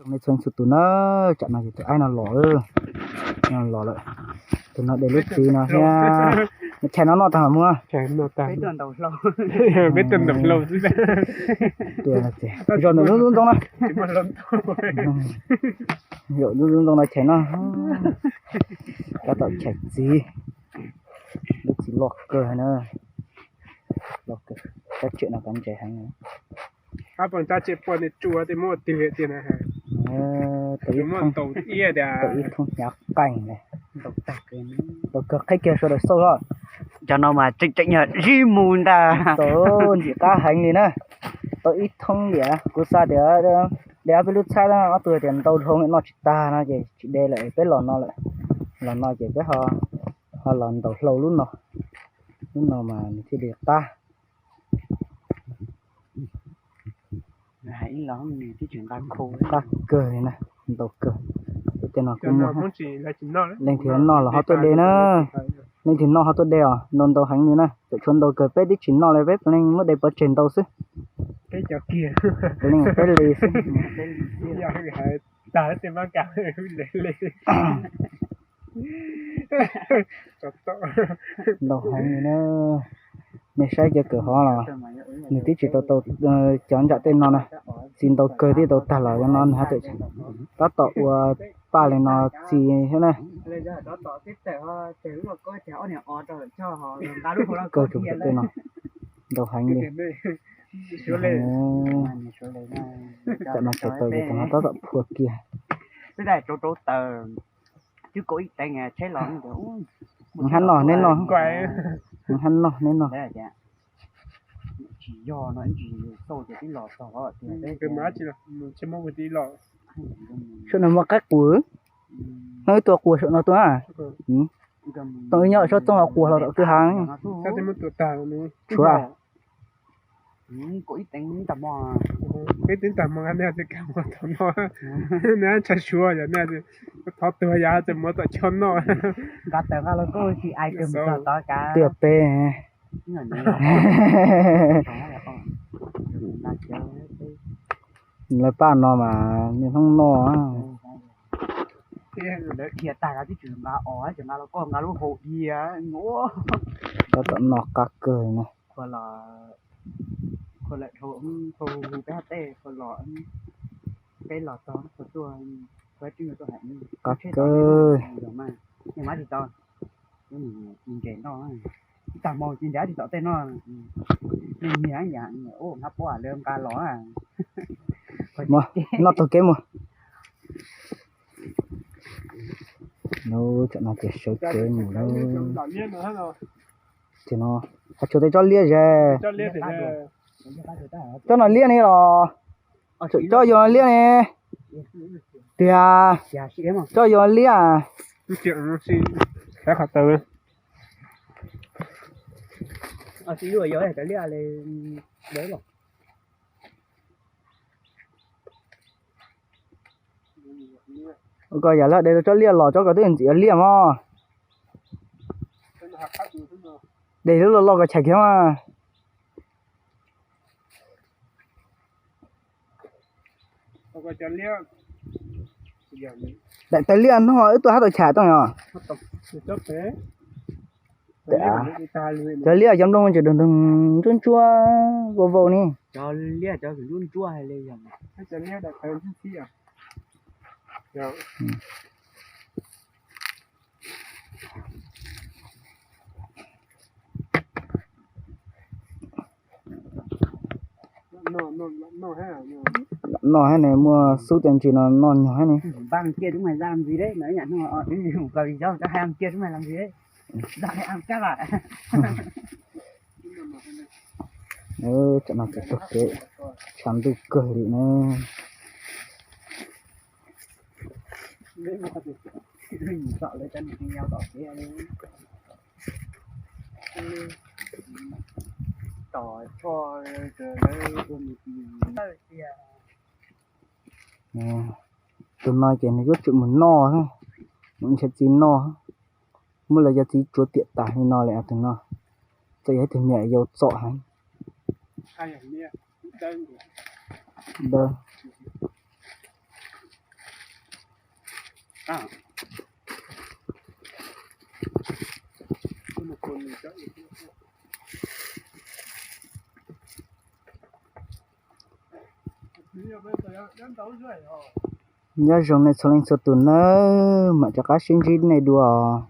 Txhua txhua tus na, tsam no ces tus aib no los, los lawm. Tus no de lub txiv no thiab, chais no noj tag los muab. Peb tuaj ntaus hlau xwb. Zom nws lub ntoo no, zom lub ntoo no chais no. Tab tom chais txiv, lub txiv loj kawg na. Loj kawg, tab tsem no kov ntses heev. Ab, pom tab tsem poj niam tsuas tej muab ua twg tiag na. Tau ib thoob hnyav qees, tau kawg qhib kiag sawv daws xauj os. Cov no mas tseem tseem yog zib mus ntag. Tau ntxim qab heev li na. Tau ib thoob liam, kuv xav tias de ob peb lub txhab, ob tug tias ntau dhau noj tsis tag no ces tsis de lawm, peb los no lawm. Los no ces peb ho los ntaus hlau lub no, lub no mas nws thiaj li qab. Qab kawg li na, ntau kawg. Tej no kuj muaj, leej twg noj los ho tuaj de na. Leej twg noj ho tuaj de os, ntau ntau heev li na. Txawm tshuav ntau kawg peb twb tsis noj li, peb puav leej muab de pov tseg ntau xwb. Puav leej peb li xwb. Ntau heev li na. Nej saib cov kawm hov los nws twb tsis tau tau, cov ntsam tej no na, txiv ntau kawg twb tau tag los no nws ho tseem tab tom ua paj li no txiv thiab na. Kawg tus tej no ntau heev li. Tam no tseem tau ces tam no tab tom phua kiag. Hab noj neb noj, hab noj neb noj. Saum no muaj qaib qus, no wb tua quas saum no tua. Tau wb nyob saum txooj los quas los tom kwj ha. Tshuav. Peb tib tag hmo nej tsis kam muab tom no, nej ntshai suav yog nej thov tuag yog tsis muab tom choj noj. Tiag peb. Lawv paj no mas niaj hnub noj. Tab tom noj qab kawg na. Qab kawg. Noj taug kev mus. Tam no ces sawv kev mus lawm. Ces no, qhov tshuav tej tsob liab ze. Tsob no liab ne los? Tsob yog liab ne. Tiag, tsob yog liab. Ua ko yam li de tau tsob liab los, tsob ko twb ntxim yog liab mog. De lub loj loj ko chais kiag mas. Daim tawv liab no wb tuaj hab tau chais tau os. Cov liab cov nplooj tseem doog doog ntsuab ntsuab vau vau ne. Noj hab ne, muaj xub tias ntsis no noj nyog hab ne. Tam no ces taug kev tshav ntuj kawg li na. Tus no ces nws yuav tsum mus noj, mus nrhiav txiv noj. Muaj lawv cov txiv tsuav piam tas li no lawm tus no. Txawm yog ib tug me nyuam yaus txom heev. Dawb. Nyob zoo nej txhua leej txhua tus nawb, mam rov qab sib ntsib nej dua os.